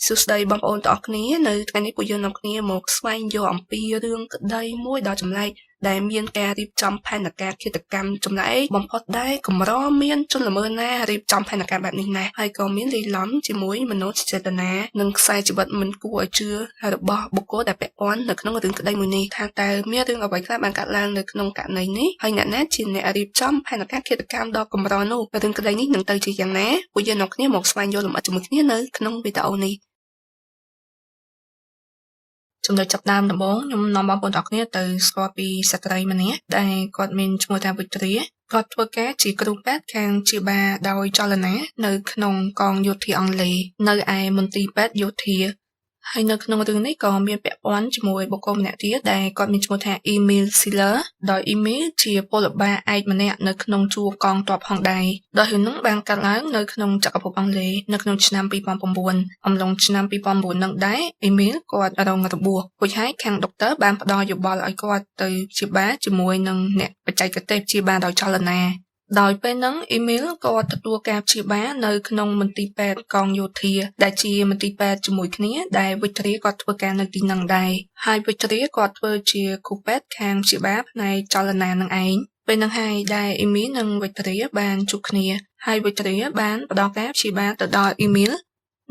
សួស្តីបងប្អូនទាំងអស់គ្នានៅថ្ងៃនេះពួកយើងនាំគ្នាមកស្វែងយល់អំពីរឿងក្តីមួយដ៏ចម្លែកដែលមានការរៀបចំផែនការឃាតកម្មចម្លែកបំផុតដែលកម្រមានជនល្មើសណារៀបចំផែនការបែបនេះណាស់ហើយក៏មានលាយឡំជាមួយមនោសញ្ចេតនានិងខ្សែជីវិតមិនគួរឲ្យជឿរបស់បុគ្គលដែលពាក់ព័ន្ធនៅក្នុងរឿងក្តីមួយនេះថាតើមានរឿងអ្វីខ្លះបានកើតឡើងនៅក្នុងករណីនេះហើយអ្នកណាជាអ្នករៀបចំផែនការឃាតកម្មដ៏កម្រនោះរឿងក្តីនេះនឹងទៅជាយ៉ាងណាពួកយើងនាំគ្នាមកស្វែងយល់លម្អិតជាមួយគ្នានៅក្នុងវីដេអូនេះចំណុចចាប់ដើមដំបូងខ្ញុំនាំបងប្អូនទាំងអស់គ្នាទៅស្គាល់ពីស្ត្រីម្នាក់ដែលគាត់មានឈ្មោះថាវិទ្រាគាត់ធ្វើការជាគ្រូពេទ្យខាងព្យាបាលដោយចលនានៅក្នុងកងយោធាអង់គ្លេសនៅឯមន្ទីរពេទ្យយោធាហើយនៅក្នុងរឿងនេះក៏មានពាក់ព័ន្ធជាមួយបុគ្គលម្នាក់ទៀតដែលគាត់មានឈ្មោះថា Emil Schiller ដោយ Emil ជាពលបាលឯកម្នាក់នៅក្នុងជួរកងទ័ពផងដែរដោយរឿងនោះបានកើតឡើងនៅក្នុងចក្រភពអង់គ្លេសនៅក្នុងឆ្នាំ2009អំឡុងឆ្នាំ2009នឹងដែរ Emil គាត់រងរបួសរួចហើយខាងដុកទ័របានផ្ដល់យោបល់ឲ្យគាត់ទៅព្យាបាលជាមួយនឹងអ្នកបច្ចេកទេសព្យាបាលដោយចលនាដោយពេលហ្នឹងអ៊ីមីលគាត់ទទួលការព្យាបាលនៅក្នុងមន្ទីរពេទ្យកងយោធាដែលជាមន្ទីរពេទ្យជាមួយគ្នាដែលវិទ្រាគាត់ធ្វើការនៅទីហ្នឹងដែរហើយវិទ្រាគាត់ធ្វើជាគ្រូពេទ្យខាងព្យាបាលផ្នែកចលនានឹងឯងពេលហ្នឹងហើយដែលអ៊ីមីលនិងវិទ្រាបានជួបគ្នាហើយវិទ្រាបានផ្ដល់ការព្យាបាលទៅដល់អ៊ីមីល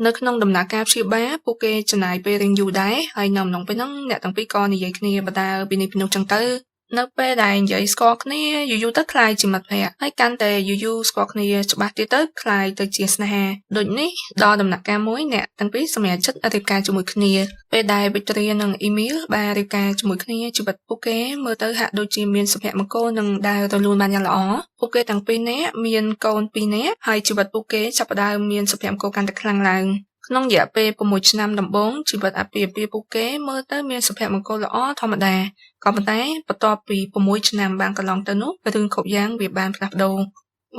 នៅក្នុងដំណើរការព្យាបាលពួកគេចំណាយពេលរៀងយូរដែរហើយនៅក្នុងពេលហ្នឹងអ្នកទាំងពីរក៏និយាយគ្នាបណ្ដើរពីនេះពីនោះចឹងទៅនៅពេលដែលនិយាយស្គាល់គ្នាយូរៗទៅក្លាយជាមិត្តភក្តិហើយកាន់តែយូរៗស្គាល់គ្នាច្បាស់ទៀតទៅក្លាយទៅជាស្នេហាដូចនេះដល់ដំណាក់កាលមួយអ្នកទាំងពីរសម្រេចចិត្តរៀបការជាមួយគ្នាពេលដែលវិទ្រានិងអ៊ីមីលបានរៀបការជាមួយគ្នាជីវិតពួកគេមើលទៅហាក់ដូចជាមានសុភមង្គលនិងដើររលូនបានយ៉ាងល្អពួកគេទាំងពីរនាក់មានកូនពីរនាក់ហើយជីវិតពួកគេចាប់ផ្ដើមមានសុភមង្គលកាន់តែខ្លាំងឡើងក្នុងរយៈពេល6ឆ្នាំដំបូងជីវិតអាពាហ៍ពិពាហ៍ពួកគេមើលទៅមានសុភមង្គលល្អធម្មតាក៏ប៉ុន្តែបន្ទាប់ពី6ឆ្នាំបានកន្លងទៅនោះរឿងគ្រប់យ៉ាងវាបានផ្លាស់ប្ដូរ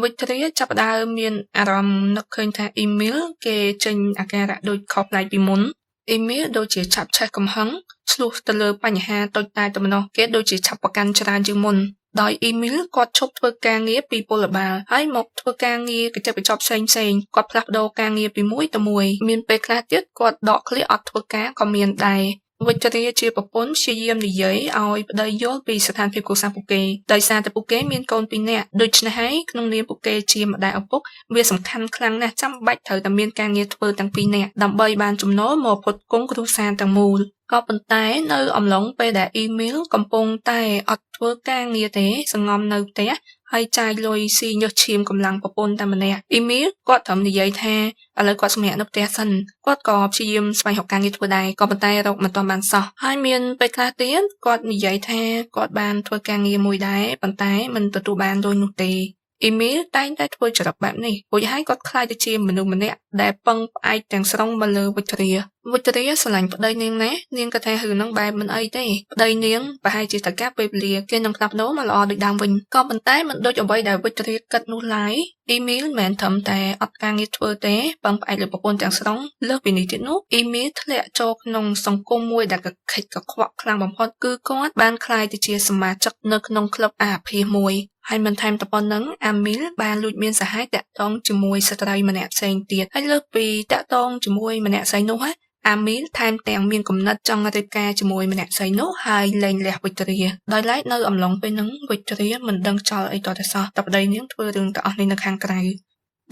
វិទ្រាចាប់ផ្ដើមមានអារម្មណ៍នឹកឃើញថាអ៊ីមីលគេចេញអាការៈដូចខុសប្លែកពីមុនអ៊ីមីលដូចជាឆាប់ឆេះកំហឹងឆ្លោះទៅលើបញ្ហាតូចតាចតែម្ដងគេដូចជាឆាប់ប្រកាន់ច្រើនជាងមុនដោយអ៊ីមីលគាត់ឈប់ធ្វើការងារពីពលបាលហើយមកធ្វើការងារកញ្ចប់កញ្ចប់ផ្សេងផ្សេងគាត់ផ្លាស់ប្ដូរការងារពីមួយទៅមួយមានពេលខ្លះទៀតគាត់ដកឃ្លាអត់ធ្វើការក៏មានដែរវិទ្រាជាប្រពន្ធព្យាយាមនិយាយឲ្យប្តីយល់ពីស្ថានភាពគ្រួសារពួកគេដោយសារតែពួកគេមានកូនពីរនាក់ដូច្នេះហើយក្នុងនាមពួកគេជាម្ដាយឪពុកវាសំខាន់ខ្លាំងណាស់ចាំបាច់ត្រូវតែមានការងារធ្វើទាំងពីរនាក់ដើម្បីបានចំណូលមកផ្គត់ផ្គង់គ្រួសារទាំងមូលក៏ប៉ុន្តែនៅអំឡុងពេលដែលអ៊ីមីលកំពុងតែអត់ធ្វើការងារទេសង្ងំនៅផ្ទះហើយចាយលុយស៊ីញើសឈាមកម្លាំងប្រពន្ធតែម្នាក់អ៊ីមីលគាត់ត្រឹមនិយាយថាឥឡូវគាត់សម្រាកនៅផ្ទះសិនគាត់ក៏ព្យាយាមស្វែងរកការងារធ្វើដែរក៏ប៉ុន្តែរកមិនទាន់បានសោះហើយមានពេលខ្លះទៀតគាត់និយាយថាគាត់បានធ្វើការងារមួយដែរប៉ុន្តែមិនទទួលបានលុយនោះទេអ៊ីមីលតែងតែធ្វើចរិតបែបនេះរួចហើយគាត់ក្លាយទៅជាមនុស្សម្នាក់ដែលពឹងផ្អែកទាំងស្រុងមកលើវិទ្រាវិទ្រាស្រឡាញ់ប្តីនាងណាស់នាងក៏ថារឿងហ្នឹងបែបមិនអីទេប្តីនាងប្រហែលជាត្រូវការពេលវេលាគេនឹងផ្លាស់ប្ដូរមកល្អដូចដើមវិញក៏ប៉ុន្តែមិនដូចអ្វីដែលវិទ្រាគិតនោះឡើយអ៊ីមីលមិនមែនត្រឹមតែអត់ការងារធ្វើទេពឹងផ្អែកលើប្រពន្ធទាំងស្រុងលើសពីនេះទៀតនោះអ៊ីមីលធ្លាក់ចូលក្នុងសង្គមមួយដែលកខិចកខ្វក់ខ្លាំងបំផុតគឺគាត់បានក្លាយទៅជាសមាជិកនៅក្នុងក្លឹបអាភាសមួយហើយមិនថែមតែប៉ុណ្ណឹងអាមីលបានលួចមានសហាយតាក់ទងជាមួយស្ត្រីម្នាក់ផ្សេងទៀតហើយលើសពីតាក់ទងជាមួយម្នាក់ស្រីនោះអាមីលថែមទាំងមានគំនិតចង់រៀបការជាមួយម្នាក់ស្រីនោះហើយលែងលះវិទ្រាដោយឡែកនៅអំឡុងពេលហ្នឹងវិទ្រាមិនដឹងចោលអីតតែសោះតែប្តីនាងធ្វើរឿងទាំងអស់នេះនៅខាងក្រៅ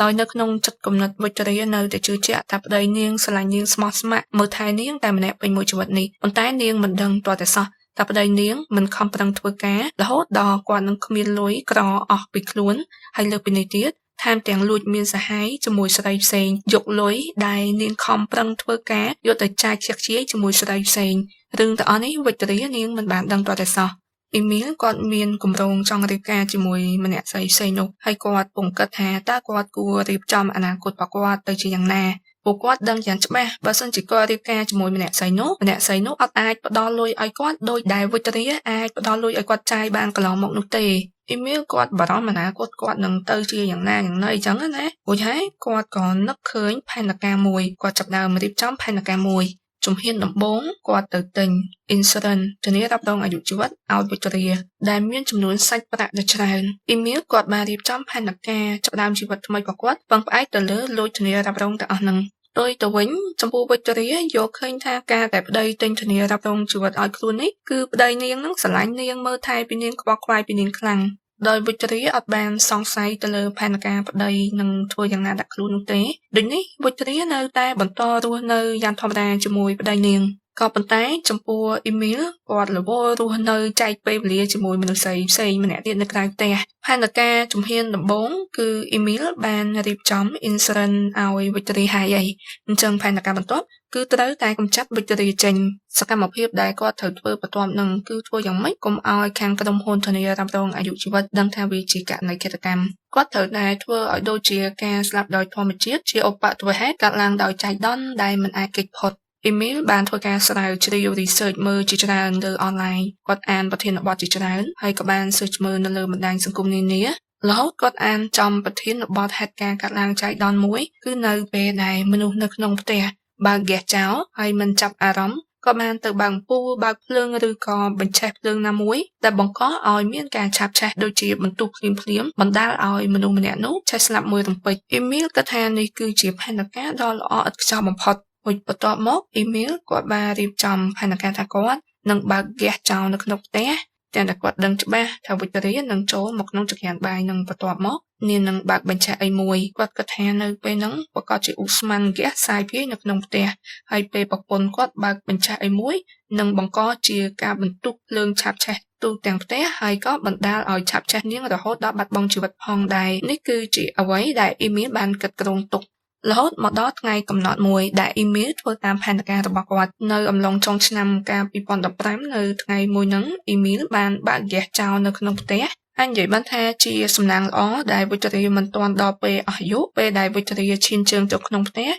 ដោយនៅក្នុងចិត្តគំនិតវិទ្រានៅតែជឿជាក់ថាប្តីនាងស្រឡាញ់នាងស្មោះស្ម័គ្រមើលថែនាងតែម្នាក់ពេញមួយជីវិតនេះប៉ុន្តែនាងមិនដឹងតតែសោះតែប្តីនាងមិនខំប្រឹងធ្វើការរហូតដល់គាត់នឹងគ្មានលុយក្រអស់ពីខ្លួនហើយលើសពីនេះទៀតថែមទាំងលួចមានសហាយជាមួយស្រីផ្សេងយកលុយដែលនាងខំប្រឹងធ្វើការយកទៅចាយខ្ជះខ្ជាយជាមួយស្រីផ្សេងរឿងទាំងអស់នេះវិទ្រានាងមិនបានដឹងទាល់តែសោះអ៊ីមីលគាត់មានគម្រោងចង់រៀបការជាមួយម្នាក់ស្រីផ្សេងនោះហើយគាត់ពងគិតថាតើគាត់គួររៀបចំអនាគតរបស់គាត់ទៅជាយ៉ាងណាពួកគាត់ដឹងយ៉ាងច្បាស់បើសិនជាគាត់រៀបការជាមួយម្នាក់ស្រីនោះម្នាក់ស្រីនោះអត់អាចផ្ដល់លុយឲ្យគាត់ដោយដែលវិទ្រាអាចផ្ដល់លុយឲ្យគាត់ចាយបានកន្លងមកនោះទេអ៊ីមីលគាត់បារម្ភអនាគតគាត់នឹងទៅជាយ៉ាងណាយ៉ាងណីអញ្ចឹងណារួចហើយគាត់ក៏នឹកឃើញផែនការមួយគាត់ចាប់ដើមរៀបចំផែនការមួយជំហានដំបូងគាត់ទៅទិញ Insurance ធានារ៉ាប់រងអាយុជីវិតឲ្យវិទ្រាដែលមានចំនួនសាច់ប្រាក់ដ៏ច្រើនអ៊ីមីលគាត់បានរៀបចំផែនការចាប់ផ្ដើមជីវិតថ្មីរបស់គាត់ពឹងផ្អែកទៅលើលុយធានារ៉ាប់រងទាំងអស់ហ្នឹង ផ្ទុយទៅវិញចំពោះវិទ្យាយល់ឃើញថាការដែលប្តីទិញធានារ៉ាប់រងជីវិតឲ្យខ្លួននេះគឺប្តីនាងនឹងស្រឡាញ់នាងមើលថែពីនាងខ្វល់ខ្វាយពីនាងខ្លាំងដោយវិទ្យាអត់បានសង្ស័យទៅលើផែនការប្តីនឹងធ្វើយ៉ាងណាដាក់ខ្លួននោះទេដូចនេះវិទ្យានៅតែបន្តរស់នៅយ៉ាងធម្មតាជាមួយប្តីនាងក៏ប៉ុន្តែចំពោះអ៊ីមីលគាត់រវល់រស់នៅចែកពេលវេលាជាមួយមនុស្សស្រីផ្សេងម្នាក់ទៀតនៅក្រៅផ្ទះផែនការជំហានដំបូងគឺអ៊ីមីលបានរៀបចំ insurance ឲ្យវិទ្យាហើយអីអញ្ចឹងផែនការបន្ទាប់គឺត្រូវតែកម្ចាត់វិទ្យាចេញសកម្មភាពដែលគាត់ត្រូវធ្វើបន្ទាប់នឹងគឺធ្វើយ៉ាងម៉េចកុំឲ្យខាងក្រុមហ៊ុនធានារ៉ាប់រងអាយុជីវិតដឹងថាវាជាករណីឃាតកម្មគាត់ត្រូវតែធ្វើឲ្យដូចជាការស្លាប់ដោយធម្មជាតិជាឧបទ្ទវហេតុកើតឡើងដោយចៃដន្យដែលមិនអាចគេចផុតអ៊ីមីលបានធ្វើការស្រាវជ្រាវ research មើលជាច្រើនលើអនឡាញគាត់អានប្រធានបទជាច្រើនហើយក៏បាន search មើលនៅលើបណ្ដាញសង្គមនានារហូតគាត់អានចំប្រធានបទហេតុការណ៍កើតឡើងចៃដន្យមួយគឺនៅពេលដែលមនុស្សនៅក្នុងផ្ទះបើកហ្គាសចោលហើយមិនចាប់អារម្មណ៍ក៏បានទៅបើកអំពូលបើកភ្លើងឬក៏បញ្ឆេះភ្លើងណាមួយដែលបង្កឲ្យមានការឆាបឆេះដូចជាបន្ទុះភ្លាមភ្លាមបណ្ដាលឲ្យមនុស្សម្នាក់នោះឆេះស្លាប់មួយរំពេចអ៊ីមីលគិតថានេះគឺជាផែនការដ៏ល្អឥតខ្ចោះបំផុតរួចបន្ទាប់មកអ៊ីមីលគាត់បានរៀបចំផែនការថាគាត់នឹងបើកហ្គាសចោលនៅក្នុងផ្ទះទាំងតែគាត់ដឹងច្បាស់ថាវិទ្យានឹងចូលមកក្នុងចង្ក្រានបាយនឹងបន្ទាប់មកនាងនឹងបើកបញ្ឆេះអីមួយគាត់គិតថានៅពេលហ្នឹងប្រកាសជាឧស្ម័នហ្គាសសាយភាយនៅក្នុងផ្ទះហើយពេលប្រពន្ធគាត់បើកបញ្ឆេះអីមួយនឹងបង្កជាការបន្ទុះភ្លើងឆាបឆេះទូទាំងផ្ទះហើយក៏បណ្ដាលឲ្យឆាបឆេះនាងរហូតដល់បាត់បង់ជីវិតផងដែរនេះគឺជាអ្វីដែលអ៊ីមីលបានគិតគ្រោងទុករហូតមកដល់ថ្ងៃកំណត់មួយដែលអ៊ីមីលធ្វើតាមផែនការរបស់គាត់នៅអំឡុងចុងឆ្នាំកាល2015នៅថ្ងៃមួយហ្នឹងអ៊ីមីលបានបើកហ្គាសចោលនៅក្នុងផ្ទះហើយនិយាយបានថាជាសំណាងល្អដែលវិទ្យាមិនទាន់ដល់ពេលអស់អាយុពេលដែលវិទ្យាឈានជើងទៅក្នុងផ្ទះ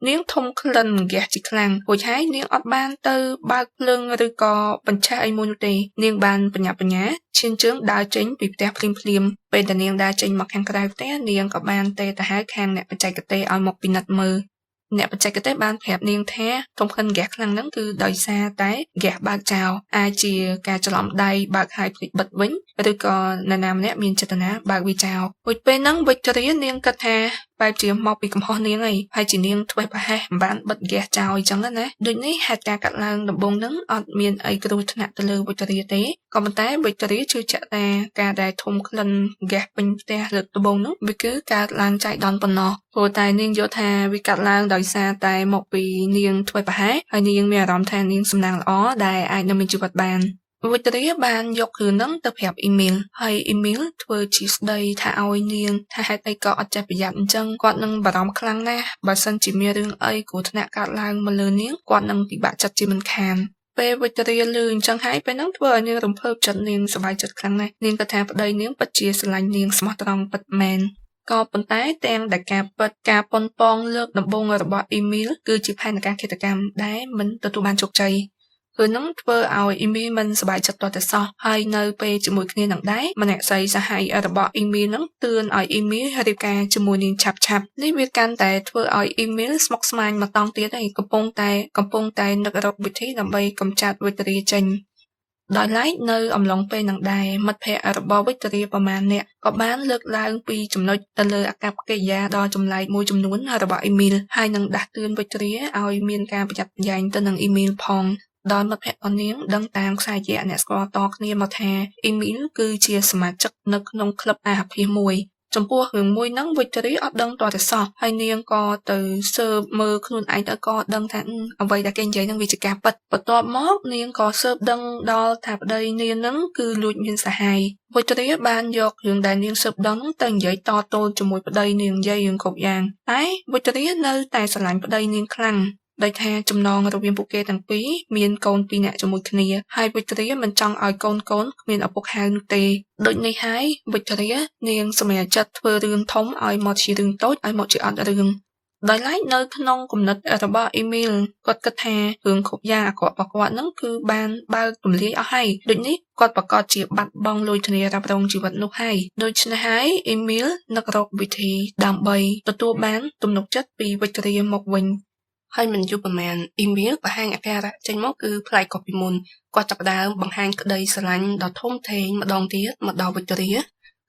នាងធំក្លិនហ្គាសជាខ្លាំងរួចហើយនាងអត់បានទៅបើកភ្លើងឬក៏បញ្ឆេះអីមួយនោះទេនាងបានបញ្ញាបញ្ញាឈានជើងដើរចេញពីផ្ទះភ្លាមភ្លាមពេលដែលនាងដើរចេញមកខាងក្រៅផ្ទះនាងក៏បានទេទៅហៅខាងអ្នកបច្ចេកទេសឲ្យមកពិនិត្យមើលអ្នកបច្ចេកទេសបានប្រាប់នាងថាធំក្លិនហ្គាសខ្លាំងហ្នឹងគឺដោយសារតែហ្គាសបើកចោលអាចជាការច្រឡំដៃបើកហើយភ្លេចបិទវិញឬក៏នរណាម្នាក់មានចេតនាបើកវាចោលរួចពេលហ្នឹងវិទ្យានាងគិតថាបែបជាមកពីកំហុសនាងអីហើយជានាងធ្វេសប្រហែសមិនបានបិទហ្គាសចោលអញ្ចឹងណាដូចនេះហេតុការណ៍កាត់ឡើងដំបូងហ្នឹងអត់មានអីគ្រោះថ្នាក់ទៅលើវិទ្យាទេក៏ប៉ុន្តែវិទ្យាជឿជាក់ថាការដែលធំក្លិនហ្គាសពេញផ្ទះលើកដំបូងនោះវាគឺកើតឡើងចៃដន្យប៉ុណ្ណោះព្រោះតែនាងយល់ថាវាកាត់ឡើងដោយសារតែមកពីនាងធ្វេសប្រហែសហើយនាងមានអារម្មណ៍ថានាងសំណាងល្អដែលអាចនឹងមានជីវិតបានវិទ្យាបានយកគ្រឿងហ្នឹងទៅប្រាប់អ៊ីមីលហើយអ៊ីមីលធ្វើជាស្ដីថាឲ្យនាងថាហេតុអីក៏អត់ចេះប្រយ័ត្នអញ្ចឹងគាត់នឹងបារម្ភខ្លាំងណាស់បើសិនជាមានរឿងអីគ្រោះថ្នាក់កើតឡើងមកលើនាងគាត់នឹងពិបាកចិត្តជាមិនខានពេលវិទ្យាលឺអញ្ចឹងហើយពេលហ្នឹងធ្វើឲ្យនាងរំភើបចិត្តនាងសប្បាយចិត្តខ្លាំងណាស់នាងគិតថាប្តីនាងពិតជាស្រឡាញ់នាងស្មោះត្រង់ពិតមែនក៏ប៉ុន្តែទាំងដែលការពិតការប៉ុនប៉ងលើកដំបូងរបស់អ៊ីមីលគឺជាផែនការឃាតកម្មដែលមិនទទួលបានជោគជ័យគឺនឹងធ្វើឲ្យអ៊ីមីមិនសប្បាយចិត្តទាល់តែសោះហើយនៅពេលជាមួយគ្នានឹងដែរម្នាក់ស្រីសហាយរបស់អ៊ីមីនឹងទឿនឲ្យអ៊ីមីរៀបការជាមួយនាងឆាប់ឆាប់នេះវាកាន់តែធ្វើឲ្យអ៊ីមីស្មុគស្មាញមកតង់ទៀតហើយកំពុងតែនឹករកវិធីដើម្បីកម្ចាត់វិទ្យាចេញដោយឡែកនៅអំឡុងពេលនឹងដែរមិត្តភ័ក្តិរបស់វិទ្យាប្រមាណអ្នកក៏បានលើកឡើងពីចំណុចទៅលើអាកប្បកិរិយាដ៏ចម្លែកមួយចំនួនរបស់អ៊ីមីលហើយនឹងដាស់តឿនវិទ្យាឲ្យមានការប្រយ័ត្នប្រយែងទៅនឹងអ៊ីមីលផងដោយមិត្តភ័ក្តិរបស់នាងដឹងតាមខ្សែរយៈអ្នកស្គាល់តគ្នាមកថាអ៊ីមីលគឺជាសមាជិកនៅក្នុងក្លឹបអាហារភាសមួយចំពោះរឿងមួយហ្នឹងវិទ្យាអត់ដឹងទាល់តែសោះហើយនាងក៏ទៅស៊ើបមើលខ្លួនឯងទៅក៏ដឹងថាអ្វីដែលគេនិយាយហ្នឹងវាជាការពិតបន្ទាប់មកនាងក៏ស៊ើបដឹងដល់ថាប្តីនាងហ្នឹងគឺលួចមានសហាយវិទ្យាបានយករឿងដែលនាងស៊ើបដឹងទៅនិយាយតទល់ជាមួយប្តីនាងនិយាយរឿងគ្រប់យ៉ាងតែវិទ្យានៅតែស្រឡាញ់ប្តីនាងខ្លាំងដោយថាចំណងរវាងពួកគេទាំងពីរមានកូនពីរនាក់ជាមួយគ្នាហើយវិទ្យាមិនចង់ឲ្យកូនកូនគ្មានឪពុកហៅនោះទេដូចនេះហើយវិទ្យានាងសម្រេចចិត្តធ្វើរឿងធំឲ្យមកជារឿងតូចឲ្យមកជាអត់រឿងដោយឡែកនៅក្នុងគំនិតរបស់អ៊ីមីលគាត់គិតថារឿងគ្រប់យ៉ាងអាក្រក់របស់គាត់ហ្នឹងគឺបានបើកទម្លាយអស់ហើយដូចនេះគាត់ប្រកាសជាបាត់បង់លុយធានារ៉ាប់រងជីវិតនោះហើយដូច្នេះហើយអ៊ីមីលនឹករកវិធីដើម្បីទទួលបានទំនុកចិត្តពីវិទ្យាមកវិញហើយមិនយូរប្រហែលអ៊ីមីលបង្ហាញអាការៈចេញមកគឺប្លែកខុសពីមុនគាត់ចាប់ផ្ដើមបង្ហាញក្តីស្រឡាញ់ដ៏ធំធេងម្ដងទៀតមកដល់វិទ្យា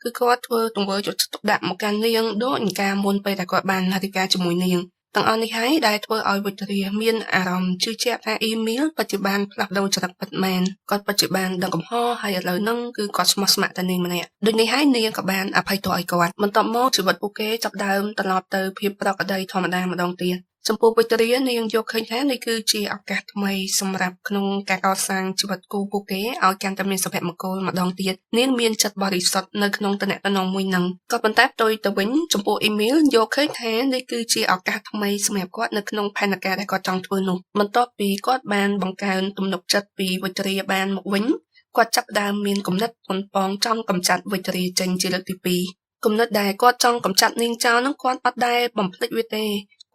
គឺគាត់ធ្វើទង្វើយកចិត្តទុកដាក់មកកាន់នាងដូចកាលមុនពេលដែលគាត់បានរៀបការជាមួយនាង ទាំងអស់នេះហើយដែលធ្វើឲ្យវិទ្យាមានអារម្មណ៍ជឿជាក់ថាអ៊ីមីលពិតជាបានផ្លាស់ប្ដូរចរិតពិតមែនគាត់ពិតជាបានដឹងកំហុសហើយឥឡូវហ្នឹងគឺគាត់ស្មោះស្ម័គ្រតែនាងម្នាក់ដូចនេះហើយនាងក៏បានអភ័យទោសឲ្យគាត់បន្ទាប់មកជីវិតពួកគេចាប់ដើមត្រឡប់ទៅភាពប្រក្រតីធម្មតាម្ដងទៀតចំពោះវិទ្យានាងយកឃើញថានេះគឺជាឱកាសថ្មីសម្រាប់ក្នុងការកសាងជីវិតគូពួកគេឲ្យកាន់តែមានសុភមង្គលម្ដងទៀតនាងមានចិត្តបរិសុទ្ធនៅក្នុងទំនាក់ទំនងមួយនឹងក៏ប៉ុន្តែផ្ទុយទៅវិញចំពោះអ៊ីមីលយកឃើញថានេះគឺជាឱកាសថ្មីសម្រាប់គាត់នៅក្នុងផែនការដែលគាត់ចង់ធ្វើនោះបន្ទាប់ពីគាត់បានបង្កើនទំនុកចិត្តពីវិទ្យាបានមកវិញគាត់ចាប់ផ្ដើមមានគំនិតប៉ុនប៉ងចង់កម្ចាត់វិទ្យាចេញជាលើកទី2គំនិតដែលគាត់ចង់កម្ចាត់នាងចោលនោះគាត់អត់ដែលបំភ្លេចវាទេ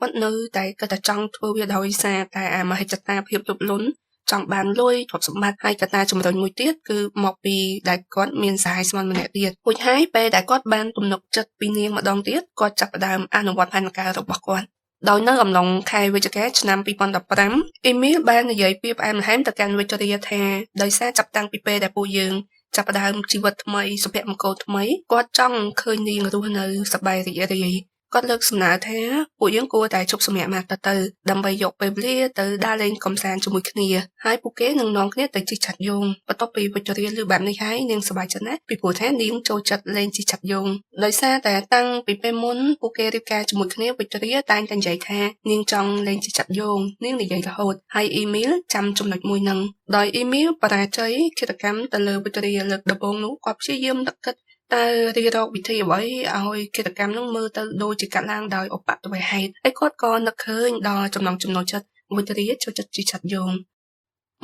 គាត់នៅតែគិតតែចង់ធ្វើវាដោយសារតែអាមហិច្ឆតាភាពលោភលន់ចង់បានលុយទ្រព្យសម្បត្តិហើយកត្តាជំរុញមួយទៀតគឺមកពីដែលគាត់មានសហាយស្មន់ម្នាក់ទៀតរួចហើយពេលដែលគាត់បានទំនុកចិត្តពីនាងម្ដងទៀតគាត់ចាប់ផ្ដើមអនុវត្តផែនការរបស់គាត់ដោយនៅអំឡុងខែវិច្ឆិកាឆ្នាំ2015អ៊ីមីលបាននិយាយពីផ្អែមល្ហែមទៅកាន់វិទ្យាថាដោយសារចាប់តាំងពីពេលដែលពួកយើងចាប់ផ្ដើមជីវិតថ្មីសុភមង្គលថ្មីគាត់ចង់ឃើញនាងរស់នៅសប្បាយរីករាយគាត់លើកសំណើថាពួកយើងគួរតែជប់សម្រាកមកទៅដើម្បីយកពេលវេលាទៅដើរលេងកម្សាន្តជាមួយគ្នាហើយពួកគេនឹងនាំគ្នាទៅជិះឆត្រយោងបន្ទាប់ពីវិទ្យាលឺបែបនេះហើយនាងសប្បាយចិត្តណាស់ពីព្រោះថានាងចូលចិត្តលេងជិះឆត្រយោងដោយសារតែតាំងពីពេលមុនពួកគេរៀបការជាមួយគ្នាវិទ្យាតែងតែនិយាយថានាងចង់លេងជិះឆត្រយោងនាងនិយាយរហូតហើយអ៊ីមីលចាំចំណុចមួយនឹងដោយអ៊ីមីលបរាជ័យឃាតកម្មទៅលើវិទ្យាលើកដំបូងនោះគាត់ព្យាយាមនឹកគិតតើរៀបរកវិធីអ្វីឲ្យឃាតកម្មនោះមើលទៅដូចជាកាត់ឡើងដោយឧបទ្ទវហេតុហើយគាត់ក៏នឹកឃើញដល់ចំណង់ចំណូលចិត្តវិទ្យាចូលចិត្តជិះឆត្រយោង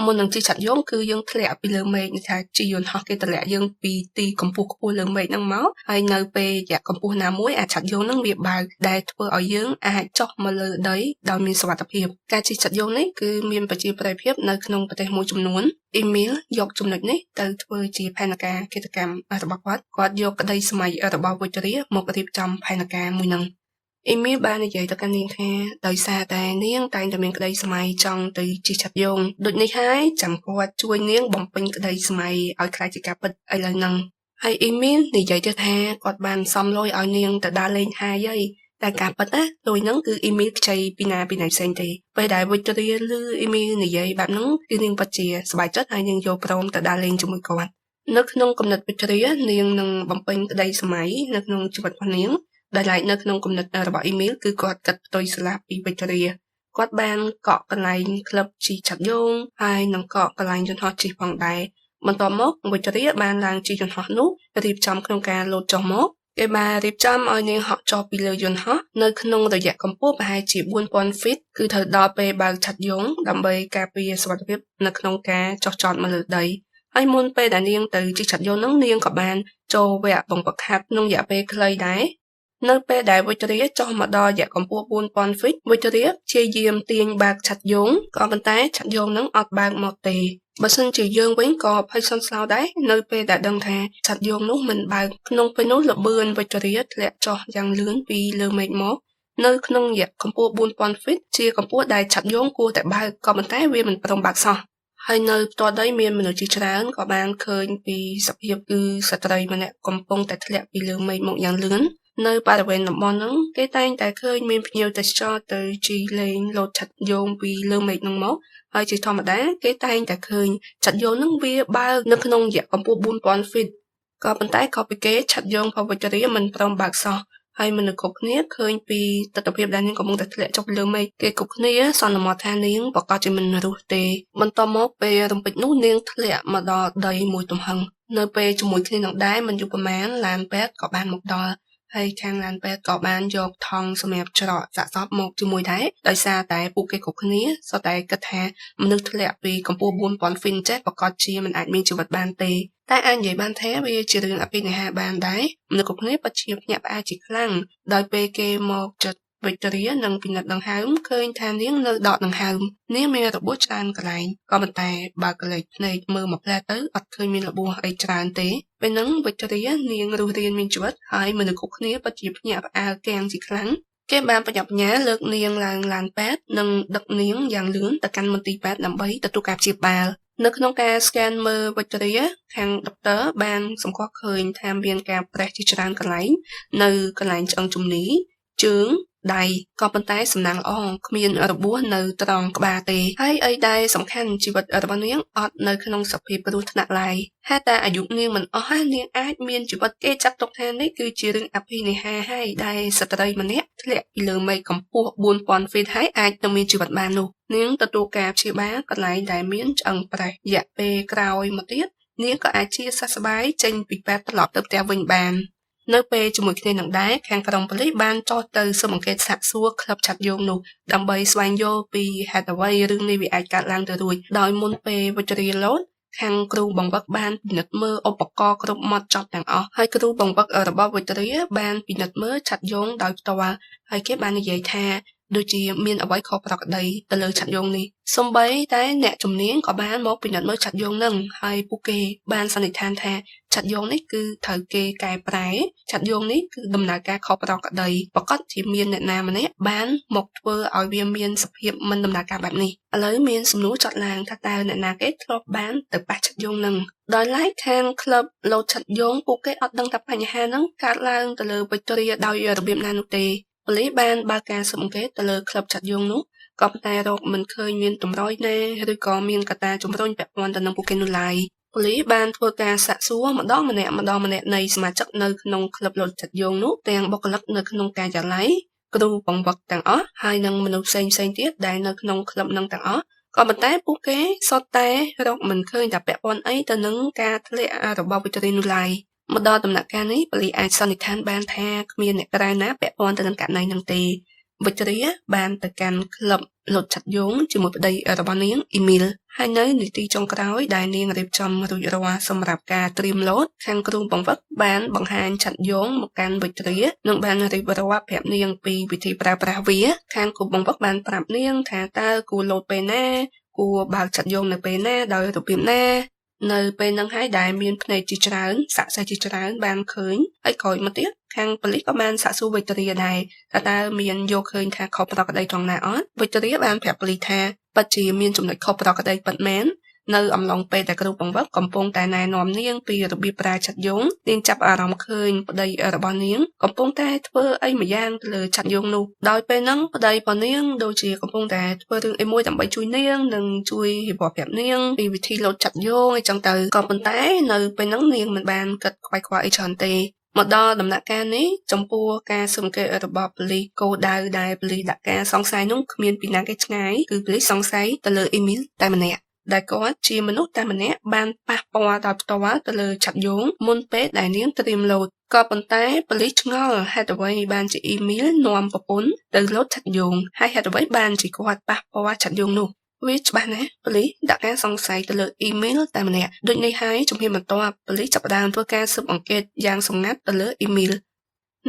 មុននឹងជិះឆត្រយោងគឺយើងធ្លាក់ពីលើមេឃថាជិះយន្តហោះគេតម្លាក់យើងពីទីកម្ពស់ខ្ពស់លើមេឃហ្នឹងមកហើយនៅពេលរយៈកម្ពស់ណាមួយអាឆត្រយោងហ្នឹងវាបើកដែលធ្វើឲ្យយើងអាចចុះមកលើដីដោយមានសុវត្ថិភាពការជិះឆត្រយោងនេះគឺមានប្រជាប្រិយភាពនៅក្នុងប្រទេសមួយចំនួនអ៊ីមីលយកចំណុចនេះទៅធ្វើជាផែនការឃាតកម្មរបស់គាត់គាត់យកក្តីសម័យរបស់វិទ្យាមករៀបចំផែនការមួយនឹងអ៊ីមីលបាននិយាយទៅកាន់នាងថាដោយសារតែនាងតែងតែមានក្តីសម័យចង់ទៅជិះឆត្រយោងដូចនេះហើយចាំគាត់ជួយនាងបំពេញក្តីសម័យឲ្យក្លាយជាការពិតឥឡូវហ្នឹងហើយអ៊ីមីលនិយាយទៀតថាគាត់បានសំលុយឲ្យនាងទៅដើរលេងហើយតែការពិតណាលុយហ្នឹងគឺអ៊ីមីលខ្ចីពីណាពីណៃផ្សេងទេពេលដែលវិទ្យាឮអ៊ីមីលនិយាយបែបហ្នឹងគឺនាងពិតជាសប្បាយចិត្តហើយនាងយល់ព្រមទៅដើរលេងជាមួយគាត់នៅក្នុងគំនិតវិទ្យានាងនឹងបំពេញក្តីសម័យនៅក្នុងជីវិតរបស់នាងដែលឡែកនៅក្នុងគំនិតរបស់អ៊ីមីលគឺគាត់គិតផ្ទុយស្លាប់ពីវិទ្យាគាត់បានកក់កន្លែងក្លឹបជិះឆត្រយោងហើយនឹងកក់កន្លែងយន្តហោះជិះផងដែរបន្ទាប់មកវិទ្យាបានឡើងជិះយន្តហោះនោះរៀបចំក្នុងការលោតចុះមកគេបានរៀបចំឲ្យនាងហក់ចុះពីលើយន្តហោះនៅក្នុងរយៈកម្ពស់ប្រហែលជា4000ហ្វីតគឺត្រូវដល់ពេលបើកឆត្រយោងដើម្បីការពារសុវត្ថិភាពនៅក្នុងការចុះចតមកលើដីហើយមុនពេលដែលនាងទៅជិះឆត្រយោងនោះនាងក៏បានចូលវគ្គបង្វឹកហាត់ក្នុងរយៈពេលខ្លីដែរនៅពេលដែលវិទ្យាចុះមកដល់រយៈកម្ពស់4000ហ្វីតវិទ្យាព្យាយាមទាញបើកឆត្រយោងក៏ប៉ុន្តែឆត្រយោងនឹងអត់បើកមកទេបើសិនជាយើងវិញក៏ភ័យសន្ស្លោដែរនៅពេលដែលដឹងថាឆត្រយោងនោះមិនបើកក្នុងពេលនោះល្បឿនវិទ្យាធ្លាក់ចុះយ៉ាងលឿនពីលើមេឃមកនៅក្នុងរយៈកម្ពស់4000ហ្វីតជាកម្ពស់ដែលឆត្រយោងគួរតែបើកក៏ប៉ុន្តែវាមិនព្រមបើកសោះហើយនៅផ្ទាល់ដីមានមនុស្សជាច្រើនក៏បានឃើញពីសភាពគឺស្ត្រីម្នាក់កំពុងតែធ្លាក់ពីលើមេឃមកយ៉ាងលឿននៅបរិវេណតំបន់ហ្នឹងគេតែងតែឃើញមានភ្ញៀវទេសចរទៅជិះលេងលោតឆត្រយោងពីលើមេឃហ្នឹងមកហើយជាធម្មតាគេតែងតែឃើញឆត្រយោងហ្នឹងវាបើកនៅក្នុងរយៈកម្ពស់4000ហ្វីតក៏ប៉ុន្តែខុសពីគេឆត្រយោងរបស់វិទ្យាមិនព្រមបើកសោះហើយមនុស្សគ្រប់គ្នាឃើញពីទិដ្ឋភាពដែលនាងកំពុងតែធ្លាក់ចុះលើមេឃគេគ្រប់គ្នាសន្មតថានាងប្រកាសជាមិនរស់ទេបន្ទាប់មកពេលរំពេចនោះនាងធ្លាក់មកដល់ដីមួយទំហឹងនៅពេលជាមួយគ្នានឹងដែរមិនយូរប៉ុន្មានឡានពេទ្យក៏បានមកដល់ហើយខាងឡានពេទ្យក៏បានយកថង់សម្រាប់ច្រកសាកសពមកជាមួយដែរដោយសារតែពួកគេគ្រប់គ្នាសុទ្ធតែគិតថាមនុស្សធ្លាក់ពីកម្ពស់4000ហ្វីតចេះប្រកាសជាមិនអាចមានជីវិតបានទេតែអាចនិយាយបានថាវាជារឿងអភិនិហាបានដែរមនុស្សគ្រប់គ្នាពិតជាភ្ញាក់ផ្អើលជាខ្លាំងដោយពេលគេមកចិត្តវិទ្យានិងពិនិត្យដង្ហើមឃើញថានាងនៅដកដង្ហើមនាងមានរបួសច្រើនកន្លែងក៏ប៉ុន្តែបើកលេចភ្នែកមើលមកផ្លែទៅអត់ឃើញមានរបួសអីច្រើនទេពេលហ្នឹងវិទ្យានាងរស់រានមានជីវិតហើយមនុស្សគ្រប់គ្នាពិតជាភ្ញាក់ផ្អើលគាំងជាខ្លាំងគេបានប្រញាប់ប្រញាល់លើកនាងឡើងឡានពេទ្យនិងដឹកនាងយ៉ាងលឿនទៅកាន់មន្ទីរពេទ្យដើម្បីទទួលការព្យាបាលនៅក្នុងការស្កេនមើលវិទ្យាខាងដុកទ័របានសម្គាល់ឃើញថាមានការប្រេះជាច្រើនកន្លែងនៅកន្លែងឆ្អឹងជំនីជើង ដៃក៏ប៉ុន្តែសំណាងល្អគ្មានរបួសនៅត្រង់ក្បាលទេហើយអីដែលសំខាន់ជីវិតរបស់នាងអត់នៅក្នុងសភាពគ្រោះថ្នាក់ឡើយហេតុតែអាយុនាងមិនអស់ហើយនាងអាចមានជីវិតគេចាត់ទុកថានេះគឺជារឿងអភិនិហាហើយដែលស្ត្រីម្នាក់ធ្លាក់ពីលើមេឃកម្ពស់4000ហ្វីតហើយអាចនឹងមានជីវិតបាននោះនាងទទួលការព្យាបាលកន្លែងដែលមានឆ្អឹងប្រេះរយៈពេលក្រោយមកទៀតនាងក៏អាចជាសះស្បើយចេញពីពេទ្យត្រឡប់ទៅផ្ទះវិញបាននៅពេលជាមួយគ្នានឹងដែរខាងក្រុមប៉ូលីសបានចុះទៅស៊ើបអង្កេតសាកសួរក្លឹបឆាត់យោងនោះដើម្បីស្វែងយល់ពីហេតុអ្វីរឿងនេះវាអាចកើតឡើងទៅរួចដោយមុនពេលវិជ្ជាលោតខាងគ្រូបង្វឹកបានពិនិត្យមើលឧបករណ៍គ្រប់ម៉ត់ចត់ទាំងអស់ហើយគ្រូបង្វឹករបស់វិទ្យាបានពិនិត្យមើលឆាត់យោងដោយផ្ទាល់ហើយគេបាននិយាយថាដូចជាមានអ្វីខុសប្រក្រតីទៅលើឆាត់យោងនេះសូម្បីតែអ្នកជំនាញក៏បានមកពិនិត្យមើលឆាត់យោងនឹងហើយពួកគេបានសន្និដ្ឋានថាឆាត់យោងនេះគឺត្រូវគេកែប្រែឆាត់យោងនេះគឺដំណើរការខុសប្រក្រតីប្រកាសជាមានអ្នកណាម្នាក់បានមកធ្វើឲ្យវាមានសភាពមិនដំណើរការបែបនេះឥឡូវមានសំណួរចត់ឡើងថាតើអ្នកណាគេធ្លាប់បានទៅប៉ះឆាត់យោងនឹងដោយឡែកខាងក្លឹបលោតឆាត់យោងពួកគេអត់ដឹងថាបញ្ហាហ្នឹងកើតឡើងទៅលើវិទ្យាដោយរបៀបណានោះទេប៉ូលីសបានបើកការស៊ើបអង្កេតទៅលើក្លឹបឆាត់យោងនោះក៏ប៉ុន្តែរកមិនឃើញមានតម្រុយណាឬក៏មានកត្តាជំរុញពាក់ព័ន្ធទៅនឹងពួកគេនោះឡើយប៉ូលីសបានធ្វើការសាកសួរម្ដងម្នាក់ម្ដងម្នាក់នៃសមាជិកនៅក្នុងក្លឹបលោតឆាត់យោងនោះទាំងបុគ្គលិកនៅក្នុងការិយាល័យគ្រូបង្វឹកទាំងអស់ហើយនិងមនុស្សផ្សេងៗទៀតដែលនៅក្នុងក្លឹបនឹងទាំងអស់ក៏ប៉ុន្តែពួកគេសុទ្ធតែរកមិនឃើញថាពាក់ព័ន្ធអីទៅនឹងការធ្លាក់របស់វិទ្យានោះឡើយមកដល់ដំណាក់កាលនេះប៉ូលីសអាចសន្និដ្ឋានបានថាគ្មានអ្នកក្រៅណាពាក់ព័ន្ធទៅនឹងករណីនឹងទេវិទ្យាបានទៅកាន់ក្លឹបលោតឆាត់យោងជាមួយប្តីរបស់នាងអ៊ីមីលហើយនៅនាទីចុងក្រោយដែលនាងរៀបចំរួចរាល់សម្រាប់ការត្រៀមលោតខាងគ្រូបង្វឹកបានបង្ហាញឆាត់យោងមកកាន់វិទ្យានិងបានរៀបរាប់ប្រាប់នាងពីវិធីប្រើប្រាស់វាខាងគ្រូបង្វឹកបានប្រាប់នាងថាតើគួរលោតពេលណាគួរបើកឆាត់យោងនៅពេលណាដោយរបៀបណានៅពេលហ្នឹងហើយដែលមានភ្នែកជាច្រើនសាក្សីជាច្រើនបានឃើញហើយក្រោយមកទៀតខាងប៉ូលីសក៏បានសាកសួរវិទ្យាដែរថាតើមានយកឃើញថាខុសប្រក្រតីត្រង់ណាអត់វិទ្យាបានប្រាប់ប៉ូលីសថាពិតជាមានចំណុចខុសប្រក្រតីពិតមែននៅអំឡុងពេលដែលគ្រូបង្វឹកកំពុងតែណែនាំនាងពីរបៀបប្រើឆាត់យោងនាងចាប់អារម្មណ៍ឃើញប្តីរបស់នាងកំពុងតែធ្វើអីម្យ៉ាងទៅលើឆាត់យោងនោះដោយពេលហ្នឹងប្តីរបស់នាងដូចជាកំពុងតែធ្វើរឿងអីមួយដើម្បីជួយនាងនិងជួយរៀបរាប់ប្រាប់នាងពីវិធីលោតឆាត់យោងអីចឹងទៅក៏ប៉ុន្តែនៅពេលហ្នឹងនាងមិនបានគិតខ្វាយខ្វល់អីច្រើនទេមកដល់ដំណាក់កាលនេះចំពោះការស៊ើបអង្កេតរបស់ប៉ូលីសគោលដៅដែលប៉ូលីសដាក់ការសង្ស័យនោះគ្មានពីណាគេឆ្ងាយគឺប៉ូលីសសង្ស័យទៅលើអ៊ីមីលតែម្នាក់ដែលគាត់ជាមនុស្សតែម្នាក់បានប៉ះពាល់ដោយផ្ទាល់ទៅលើឆាត់យោងមុនពេលដែលនាងត្រៀមលោតក៏ប៉ុន្តែប៉ូលីសឆ្ងល់ហេតុអ្វីបានជាអ៊ីមីលនាំប្រពន្ធទៅលោតឆាត់យោងហើយហេតុអ្វីបានជាគាត់ប៉ះពាល់ឆាត់យោងនោះវាច្បាស់ណាស់ប៉ូលីសដាក់ការសង្ស័យទៅលើអ៊ីមេលតែម្នាក់ដូចនេះហើយជំហានបន្ទាប់ប៉ូលីសចាប់ផ្ដើមធ្វើការស៊ើបអង្កេតយ៉ាងសម្ងាត់ទៅលើអ៊ីមីល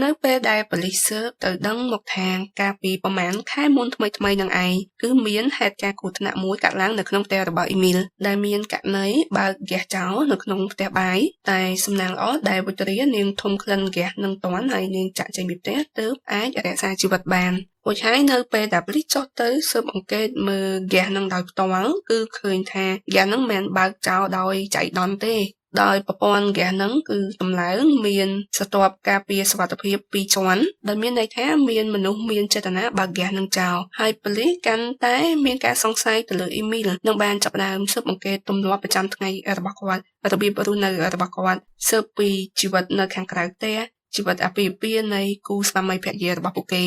នៅពេលដែលប៉ូលីសស៊ើបទៅដឹងមកថាកាលពីប្រហែលខែមុនថ្មីៗនឹងឯងគឺមានហេតុការណ៍គ្រោះថ្នាក់មួយកើតឡើងនៅក្នុងផ្ទះរបស់អ៊ីមីលដែលមានករណីបើកហ្គាសចោលនៅក្នុងផ្ទះបាយតែសំណាងល្អដែលវិទ្យានាងធំក្លិនហ្គាសនឹងទាន់ហើយនាងចាក់ចេញពីផ្ទះទើបអាចរក្សាជីវិតបានរួចហើយនៅពេលដែលប៉ូលីសចុះទៅស៊ើបអង្កេតមើលហ្គាសនឹងដោយផ្ទាល់គឺឃើញថាហ្គាសនឹងមិនមែនបើកចោលដោយចៃដន្យទេដោយប្រព័ន្ធហ្គាសហ្នឹងគឺតម្លើងមានស្រទាប់ការពារសុវត្ថិភាពពីរជាន់ដែលមានន័យថាមានមនុស្សមានចេតនាបើកហ្គាសនឹងចោលហើយប៉ូលីសកាន់តែមានការសង្ស័យទៅលើអ៊ីមីលនិងបានចាប់ផ្ដើមស៊ើបអង្កេតទម្លាប់ប្រចាំថ្ងៃរបស់គាត់របៀបរស់នៅរបស់គាត់ស៊ើបពីជីវិតនៅខាងក្រៅផ្ទះជីវិតអាពាហ៍ពិពាហ៍នៃគូស្វាមីភរិយារបស់ពួកគេ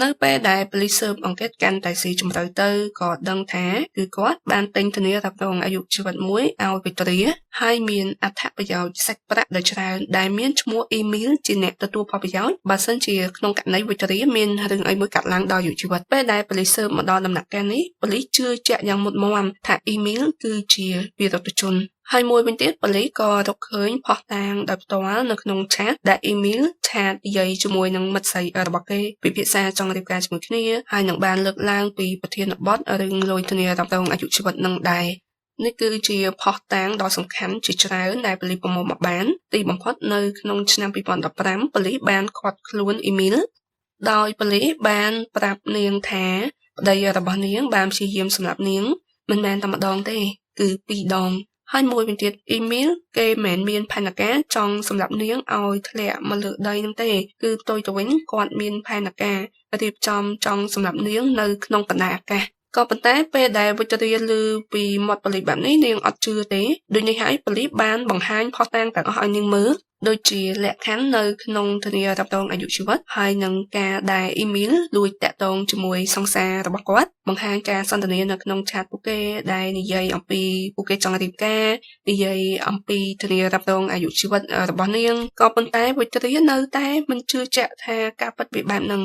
នៅពេលដែលប៉ូលីសស៊ើបអង្កេតកាន់តែស៊ីជម្រៅទៅក៏ដឹងថាគឺគាត់បានទិញធានារ៉ាប់រងអាយុជីវិតមួយឲ្យវិទ្យាហើយមានអត្ថប្រយោជន៍សាច់ប្រាក់ដ៏ច្រើនដែលមានឈ្មោះអ៊ីមីលជាអ្នកទទួលផលប្រយោជន៍បើសិនជាក្នុងករណីវិទ្យាមានរឿងអីមួយកើតឡើងដល់អាយុជីវិតពេលដែលប៉ូលីសស៊ើបមកដល់ដំណាក់កាលនេះប៉ូលីសជឿជាក់យ៉ាងមុតមាំថាអ៊ីមីលគឺជាវីរជនហើយមួយវិញទៀតប៉ូលីសក៏រកឃើញភស្តុតាងដោយផ្ទាល់នៅក្នុងឆាតដែលអ៊ីមីលឆាតនិយាយជាមួយនឹងមិត្តស្រីរបស់គេពិភាក្សាចង់រៀបការជាមួយគ្នាហើយនឹងបានលើកឡើងពីប្រធានបទរឿងលុយធានារ៉ាប់រងអាយុជីវិតនឹងដែរនេះគឺជាភស្តុតាងដ៏សំខាន់ជាច្រើនដែលប៉ូលីសប្រមូលមកបានទីបំផុតនៅក្នុងឆ្នាំ2015ប៉ូលីសបានឃាត់ខ្លួនអ៊ីមីលដោយប៉ូលីសបានប្រាប់នាងថាប្តីរបស់នាងបានព្យាយាមសម្លាប់នាងមិនមែនតែម្ដងទេគឺពីរដង ហើយមួយវិញទៀតអ៊ីមីលគេមិនមែនមានផែនការចង់សម្លាប់នាងឲ្យធ្លាក់មកលើដីនឹងទេគឺផ្ទុយទៅវិញគាត់មានផែនការរៀបចំចង់សម្លាប់នាងនៅក្នុងកណ្ដាលអាកាសក៏ប៉ុន្តែពេលដែលវិទ្យាឮពីមាត់ប៉ូលីសបែបនេះនាងអត់ជឿទេដូចនេះហើយប៉ូលីសបានបង្ហាញភស្តុតាងទាំងអស់ឲ្យនាងមើលដូចជាលក្ខខណ្ឌនៅក្នុងធានារ៉ាប់រងអាយុជីវិតហើយនឹងការដែលអ៊ីមីលលួចតាក់ទងជាមួយសង្សាររបស់គាត់បង្ហាញការសន្ទនានៅក្នុងឆាតពួកគេដែលនិយាយអំពីពួកគេចង់រៀបការនិយាយអំពីធានារ៉ាប់រងអាយុជីវិតរបស់នាងក៏ប៉ុន្តែវិទ្យានៅតែមិនជឿជាក់ថាការពិតវាបែបហ្នឹង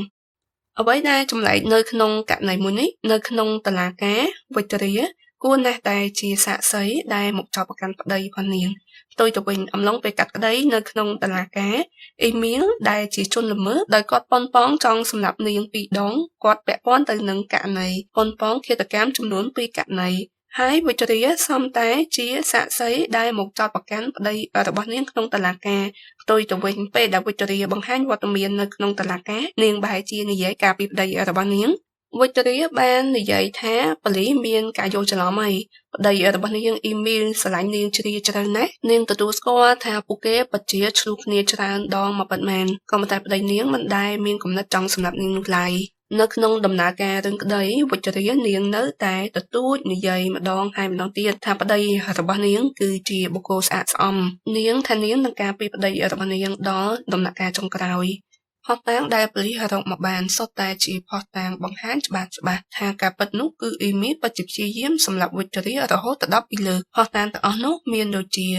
អ្វីដែលចម្លែកនៅក្នុងករណីមួយនេះនៅក្នុងតុលាការវិទ្យាគួរណាស់តែជាសាក្សីដែលមកចោទប្រកាន់ប្តីផងនាងផ្ទុយទៅវិញអំឡុងពេលកាត់ក្តីនៅក្នុងតុលាការអ៊ីមីលដែលជាជនល្មើសដោយគាត់ប៉ុនប៉ងចង់សម្លាប់នាងពីរដងគាត់ពាក់ព័ន្ធទៅនឹងករណីប៉ុនប៉ងឃាតកម្មចំនួន2ករណីហើយវិទ្យាសំតែជាសាក្សីដែលមកចោទប្រកាន់ប្តីរបស់នាងក្នុងតុលាការផ្ទុយទៅវិញពេលដែលវិទ្យាបង្ហាញវត្តមាននៅក្នុងតុលាការនាងបែរជានិយាយការពីប្តីរបស់នាងវិទ្យាបាននិយាយថាប៉ូលីសមានការយល់ច្រឡំហើយប្តីរបស់នាងអ៊ីមីលស្រឡាញ់នាងជ្រាលជ្រៅណាស់នាងទទួលស្គាល់ថាពួកគេពិតជាឆ្លោះគ្នាច្រើនដងមកពិតមែនក៏ប៉ុន្តែប្តីនាងមិនដែលមានគំនិតចង់សម្លាប់នាងនោះឡើយនៅក្នុងដំណើរការរឿងក្តីវិទ្យានាងនៅតែទទូចនិយាយម្ដងហើយម្ដងទៀតថាប្តីរបស់នាងគឺជាបុគ្គលស្អាតស្អំនាងថានាងនឹងការពីប្តីរបស់នាងដល់ដំណាក់កាលចុងក្រោយភស្តុតាងដែលប៉ូលីសរកមកបានសុទ្ធតែជាភស្តុតាងបង្ហាញច្បាស់ថាការពិតនោះគឺអ៊ីមីលពិតជាព្យាយាមសម្លាប់វិទ្យារហូតទៅដល់2លើកភស្តុតាងទាំងអស់នោះមានដូចជា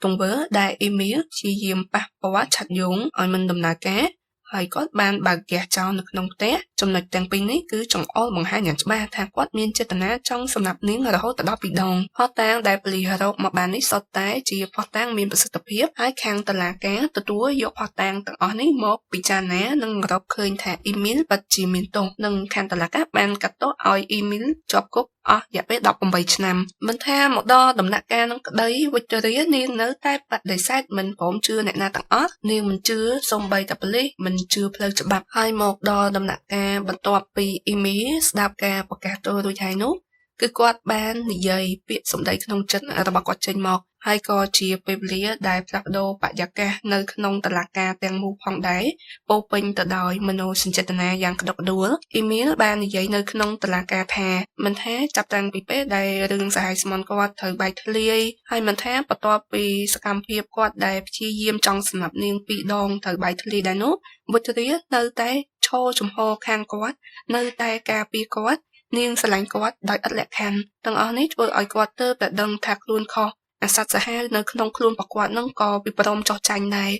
ទង្វើដែលអ៊ីមីលព្យាយាមប៉ះពាល់ឆាត់យងឲ្យមិនដំណើរការហើយគាត់បានបើកហ្គាសចោលនៅក្នុងផ្ទះចំណុចទាំងពីរនេះគឺចង្អុលបង្ហាញយ៉ាងច្បាស់ថាគាត់មានចេតនាចង់សម្លាប់នាងរហូតទៅដល់2ដងភស្តុតាងដែលប៉ូលីសរកមកបាននេះសុទ្ធតែជាភស្តុតាងមានប្រសិទ្ធភាពហើយខាងតុលាការទទួលយកភស្តុតាងទាំងអស់នេះមកពិចារណានិងរកឃើញថាអ៊ីមីលពិតជាមានទោសនិងខាងតុលាការបានកាត់ទោសឲ្យអ៊ីមីលជាប់គុកអស់រយៈពេល18ឆ្នាំមិនថាមកដល់ដំណាក់កាលនឹងក្តីវិទ្យានាងនៅតែបដិសេធមិនព្រមជឿអ្នកណាទាំងអស់នាងមិនជឿសូម្បីតែប៉ូលីសមិនជឿផ្លូវច្បាប់ហើយមកដល់ដំណាក់កាលបន្ទាប់ពីអ៊ីមីស្ដាប់ការប្រកាសទោសរួចហើយនោះគឺគាត់បាននិយាយពាក្យសម្ដីក្នុងចិត្តរបស់គាត់ចេញមកហើយក៏ជាពេលវេលាដែលផ្លាស់ប្ដូរបរិយាកាសនៅក្នុងតុលាការទាំងមូលផងដែរពោពេញទៅដោយមនោសញ្ចេតនាយ៉ាងក្តុកក្តួលអ៊ីមីលបាននិយាយនៅក្នុងតុលាការថាមិនថាចាប់តាំងពីពេលដែលរឿងសហយស្មន់គាត់ត្រូវបែកធ្លាយហើយមិនថាបន្ទាប់ពីសកម្មភាពគាត់ដែលព្យាយាមចង់សម្លាប់នាងពីរដងត្រូវបែកធ្លាយដែរនោះវិទ្យានៅតែឈរជំហរខាងគាត់នៅតែការពារគាត់នាងស្រឡាញ់គាត់ដោយឥតលក្ខខណ្ឌទាំងអស់នេះធ្វើឲ្យគាត់ទើបតែដឹងថាខ្លួនខុសអាសត្វសាហាវនៅក្នុងខ្លួនរបស់គាត់នឹងក៏ពីព្រមចោះចាញ់ដែរ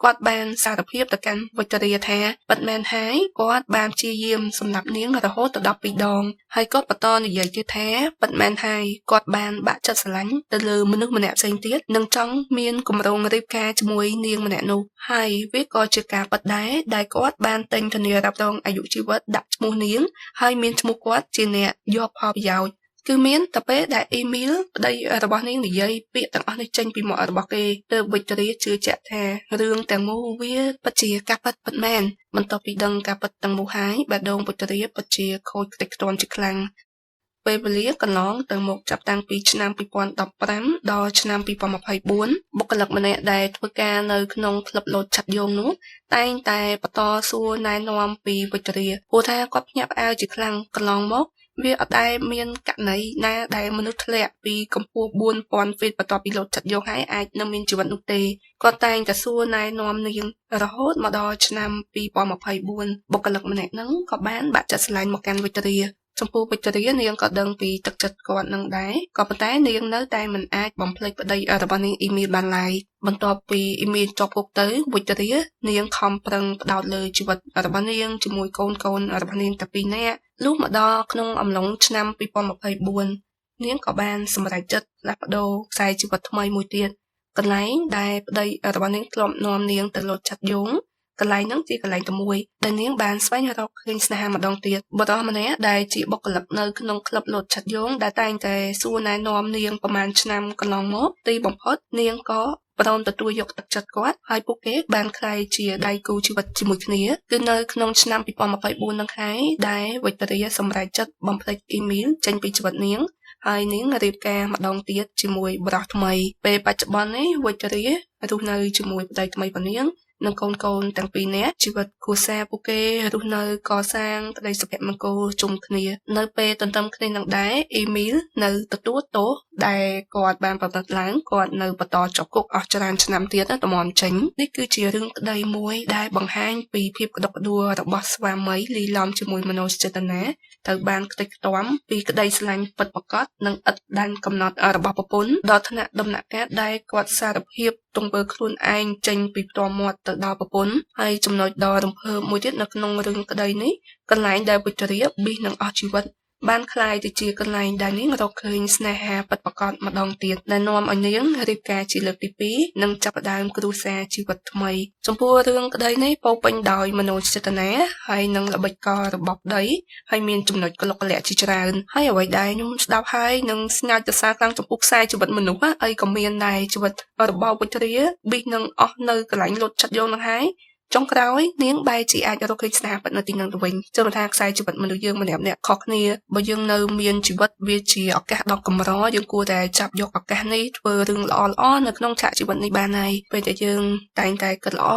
គាត់បានសារភាពទៅកាន់វិទ្យាថាពិតមែនហើយគាត់បានព្យាយាមសម្លាប់នាងរហូតទៅដល់2ដងហើយគាត់បន្តនិយាយទៀតថាពិតមែនហើយគាត់បានបាក់ចិត្តស្រឡាញ់ទៅលើមនុស្សម្នាក់ផ្សេងទៀតនិងចង់មានគម្រោងរៀបការជាមួយនាងម្នាក់នោះហើយវាក៏ជាការពិតដែរដែលគាត់បានទិញធានារ៉ាប់រងអាយុជីវិតដាក់ឈ្មោះនាងហើយមានឈ្មោះគាត់ជាអ្នកយកផលប្រយោជន៍គឺមានតែពេលដែលអ៊ីមីលប្តីរបស់នាងនិយាយពាក្យទាំងអស់នេះចេញពីមាត់របស់គេទើបវិទ្យាជឿជាក់ថារឿងទាំងមូលវាពិតជាការពិតពិតមែនបន្ទាប់ពីដឹងការពិតទាំងមូលហើយបេះដូងវិទ្យាពិតជាខូចខ្ទេចខ្ទាំជាខ្លាំងពេលវេលាកន្លងទៅមកចាប់តាំងពីឆ្នាំ2015ដល់ឆ្នាំ2024បុគ្គលិកម្នាក់ដែលធ្វើការនៅក្នុងក្លឹបលោតឆាត់យងនោះតែងតែបន្តសួរណែនាំពីវិទ្យាព្រោះថាគាត់ភ្ញាក់ផ្អើលជាខ្លាំងកន្លងមកវាអត់ដែលមានករណីណាដែលមនុស្សធ្លាក់ពីកម្ពស់4000ហ្វីតបន្ទាប់ពីលោតឆាត់យងហើយអាចនៅមានជីវិតនោះទេគាត់តែងតែសួរណែនាំនាងរហូតមកដល់ឆ្នាំ2024បុគ្គលិកម្នាក់ហ្នឹងក៏បានបាក់ចិត្តស្រឡាញ់មកកាន់វិទ្យាចំពោះវិទ្យានាងក៏ដឹងពីទឹកចិត្តគាត់នឹងដែរក៏ប៉ុន្តែនាងនៅតែមិនអាចបំភ្លេចប្តីរបស់នាងអ៊ីមីលបានឡើយបន្ទាប់ពីអ៊ីមីលជាប់គុកទៅវិទ្យានាងខំប្រឹងផ្ដោតលើជីវិតរបស់នាងជាមួយកូនរបស់នាងតែពីរនាក់លុះមកដល់ក្នុងអំឡុងឆ្នាំ2024នាងក៏បានសម្រេចចិត្តផ្លាស់ប្ដូរខ្សែជីវិតថ្មីមួយទៀតកន្លែងដែលប្តីរបស់នាងធ្លាប់នាំនាងទៅលោតឆាត់យងកន្លែងហ្នឹងជាកន្លែងតែមួយដែលនាងបានស្វែងរកឃើញស្នេហាម្ដងទៀតបុរសម្នាក់ដែលជាបុគ្គលិកនៅក្នុងក្លឹបលោតឆាត់យងដែលតែងតែសួរណែនាំនាងប្រហែលឆ្នាំកន្លងមកទីបំផុតនាងក៏ព្រមទទួលយកទឹកចិត្តគាត់ហើយពួកគេបានក្លាយជាដៃគូជីវិតជាមួយគ្នាគឺនៅក្នុងឆ្នាំ2024នឹងហើយដែលវិទ្យាសម្រេចចិត្តបំភ្លេចអ៊ីមីលចេញពីជីវិតនាង ហើយនាងរៀបការម្ដងទៀតជាមួយបុរសថ្មីពេលបច្ចុប្បន្ននេះវិទ្យារស់នៅជាមួយប្តីថ្មីរបស់នាងនិងកូនកូនទាំងពីរនាក់ជីវិតគ្រួសារពួកគេរស់នៅកសាងក្តីសុភមង្គលជុំគ្នានៅពេលទន្ទឹមគ្នានឹងដែរអ៊ីមីលនៅទទួលទោសដែលគាត់បានប្រព្រឹត្តឡើងគាត់នៅបន្តជាប់គុកអស់ច្រើនឆ្នាំទៀតណាតម្រាំចេញនេះគឺជារឿងក្តីមួយដែលបង្ហាញពីភាពក្តុកក្តួលរបស់ស្វាមីលីឡំជាមួយមនោសចេតនាត្រូវបានខ្ទេចខ្ទាំពីក្តីស្រឡាញ់ពិតប្រាកដនិងឥតដែនកំណត់របស់ប្រពន្ធដល់ថ្នាក់ដំណាក់កាលដែលគាត់សារភាពទង្វើខ្លួនឯងចេញពីផ្ទាល់មាត់ទៅដល់ប្រពន្ធហើយចំណុចដ៏រំភើបមួយទៀតនៅក្នុងរឿងក្តីនេះកន្លែងដែលវិទ្យាប៊ីសនឹងអស់ជីវិតបានក្លាយទៅជាកន្លែងដែលនាងរកឃើញស្នេហាពិតប្រាកដម្ដងទៀតដែលនាំឲ្យនាងរៀបការជាលើកទី2និងចាប់ផ្ដើមគ្រួសារជីវិតថ្មីចំពោះរឿងក្តីនេះពោពេញដោយមនោចេតនាហើយនិងល្បិចកលរបស់ប្តីហើយមានចំណុចក្លុកក្លាក់ជាច្រើនហើយអ្វីដែលខ្ញុំស្ដាប់ហើយនឹងស្ងាត់សរសើរខ្លាំងចំពោះខ្សែជីវិតមនុស្សអីក៏មានដែរជីវិតរបស់វិទ្យាប៊ីសនឹងអស់នៅកន្លែងលុតចិត្តយកនឹងហើយចុងក្រោយនាងបែរជាអាចរកឃើញស្នេហាពិតនៅទីនឹងទៅវិញជឿថាខ្សែជីវិតមនុស្សយើងម្នាក់ម្នាក់ខុសគ្នាបើយើងនៅមានជីវិតវាជាឱកាសដ៏កម្រយើងគួរតែចាប់យកឱកាសនេះធ្វើរឿងល្អៗនៅក្នុងឆាកជីវិតនេះបានហើយពេលដែលយើងតែងតែគិតល្អ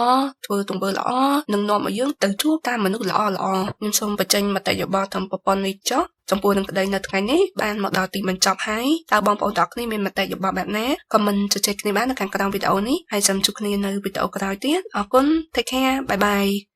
ធ្វើទង្វើល្អនឹងនាំឲ្យយើងទៅជួបតាមមនុស្សល្អៗខ្ញុំសូមបញ្ចេញមតិយោបល់តាមប្រព័ន្ធនេះចុះចំពោះនឹងក្តីនៅថ្ងៃនេះបានមកដល់ទីបញ្ចប់ហើយតើបងប្អូនទាំងអស់គ្នាមានមតិយោបល់បែបណាក៏មិនជជែកគ្នាបាននៅខាងក្រោមវីដេអូនេះហើយសូមជួបគ្នានៅវីដេអូក្រោយទៀតអរគុណ Take care, bye bye.